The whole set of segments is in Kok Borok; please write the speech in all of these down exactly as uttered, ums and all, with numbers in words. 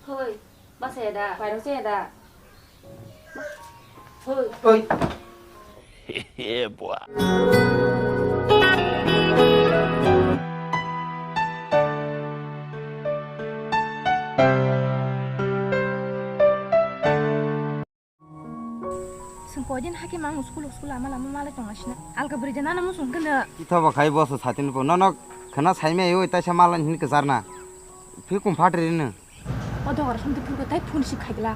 Hoi, basa ya da? Pairok se ya da? Hoi. Oi. Yeah, boy. Sengko din hake mang school school lama lama malai tongma sina. Alka beri jana namu sung kena. Kita ba khai boso satin po. Nono khana saime yo taisa malai hin ke jarna. Phi kum phatri ne. O dogar sum tu phurko tai phun sik khai gla.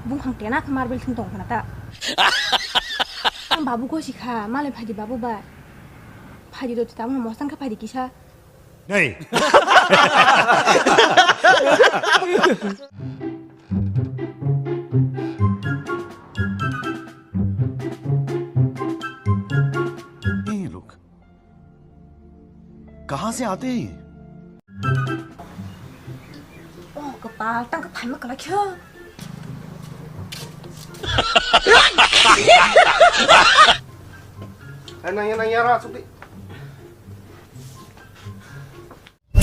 Bung khang tena khe marble thung tong khana ta. Ang babu ko sikha malai phaidi babu ba. Phaidi do ta mo mostan kha phaidi kisa. नहीं। ये लोग कहाँ से आते हैं? Oh, kepal tang kepal mak kelak ya. Eh, nang ya, nang ya, ra, suk di.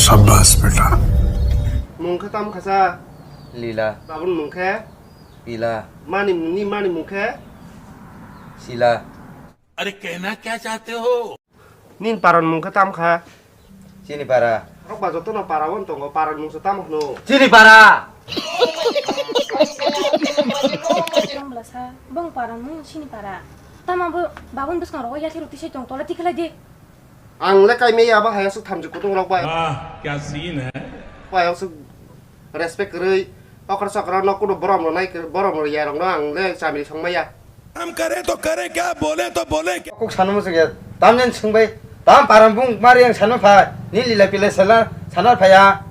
Sabbas beta. Mung khe tam khasa? Lila. Babun mung khe? Pila. Mani, ni mani mung khe? Sila. अरे कहना क्या चाहते हो? Nin paran mung khe tam kha? Chini para. Rok ba joto no para won tongo, paran mung se tam hno? Chini para. Bong bla sa, bong paran mung chini para. Tama bo babun bwskang rogo yathai roti sai tong tola tikhlai di. Ang le kai meya ba hayasuk thamchi kutung rok bai. वाह, क्या सीन है। Bai hayasuk respect kwrwi. Okra sokra no kuno borom rok nai kwrwi, borom rok ya rok no ang le chamri song maya. काम करे तो करे क्या, बोले तो बोले क्या। Kok sanu mo sege, tam jen sung bai, tam param bung mari yang sanu phai, ni lila pila sela, sana phaya.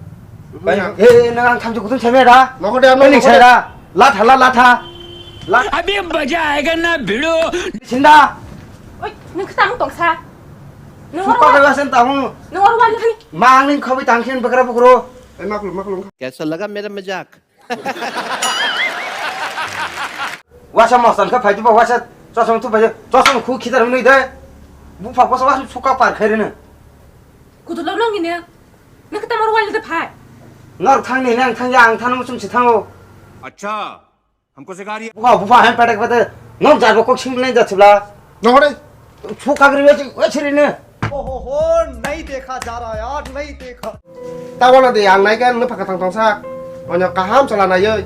Bai, eh, eh, nang ang thamchi kutung chamya da. Nokode amno. Ning nokode. Saya da. Latha la, latha. La. अभी मजा आएगा ना भिड़ो। Sinda. Oi, nung khe tamo tongsa? Nung oro wal-, wasen tamo. Nung oro wal thani. Mang ning khobi tangkhin bakra bukro. Ai maklu, maklu. कैसा लगा मेरा मजाक? Wasa mostan kha phaidi ba wasa chosong tu phaidi chosong khu khidar nui de. Bupha kosa wasa suka par khairene. Kutu lok nang ini. Nung khe tamo oro wal de phai. Nor thang ni nang thang ya ang thang muchung si thango. अच्छा। हमको सिखा रही है। Bupha, bupha, hem petek pete, nok jarbo kok sing nai jat sibla. Nohore. Su kagri wai, wai siri ne. ओहो हो, नहीं देखा जा रहा यार, नहीं देखा। Tawana de ang nai kan no phaka tang tong sa. Onyo kaham sala nai oi.